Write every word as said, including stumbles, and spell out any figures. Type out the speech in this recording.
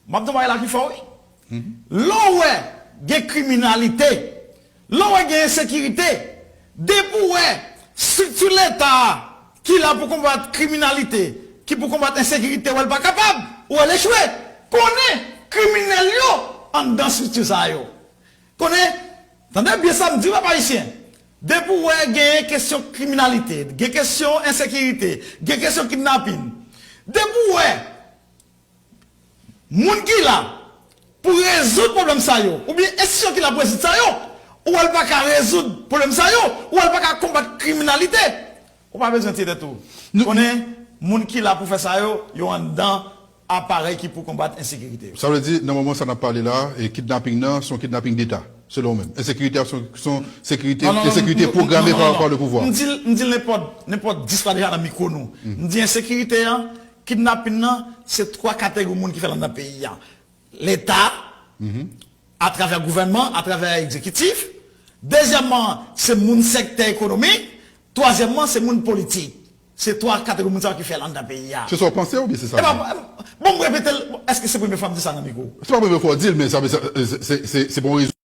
M ap di yon bagay la ki fò, wi. Lè w wè gen kriminalite, lè w wè gen ensekirite, depi w wè estrikti Leta a ki la pou konbat kriminalite, ki pou konbat ensekirite, wè l pa kapab, ou wè l echwe, konnen kriminèl yo anndan estrikti sa yo. Konnen, tande byen sa m di w, pèp ayisyen. Depi w wè gen kesyon kriminalite, gen kesyon ensekirite, gen kesyon kidnapin, depi w wè moun ki la pou rezoud pwoblèm sa yo, oubyen enstitisyon ki la pou rezoud sa yo, ou wè l pa ka rezoud pwoblèm sa yo, ou wè l pa ka konbat kriminalite, ou pa bezwen tiye tèt ou. Konnen, moun ki la pou fè sa yo, yo anndan aparèy ki pou konbat ensekirite yo. Sa vle di, nan moman sa n ap pale la, e kidnaping nan, se yon kidnaping deta, selon ou menm. Ensekirite a, se yon, se yon sekirite, non, non, non, ensekirite pwograme pa, pa le pouvwa. M di l, m di l nenpòt, nenpòt dis fwa deja nan mikwo nou. M di ensekirite an, kidnaping nan, se twa kategori moun ki fè l anndan peyi a. Leta, atravè gouvènman, atravè egzekitif. Dezyèmman, se moun sektè ekonomik. Twazyèmman, se moun politik. Se twa kategori moun sa yo ki fè l anndan peyi a. Se sa w panse oubyen se sa? Epa, bon, m repete l, èske se premye fwa m di sa nan mikwo? Se pa premye fwa w di l, men sa, se, se, se, se, se bon rezon.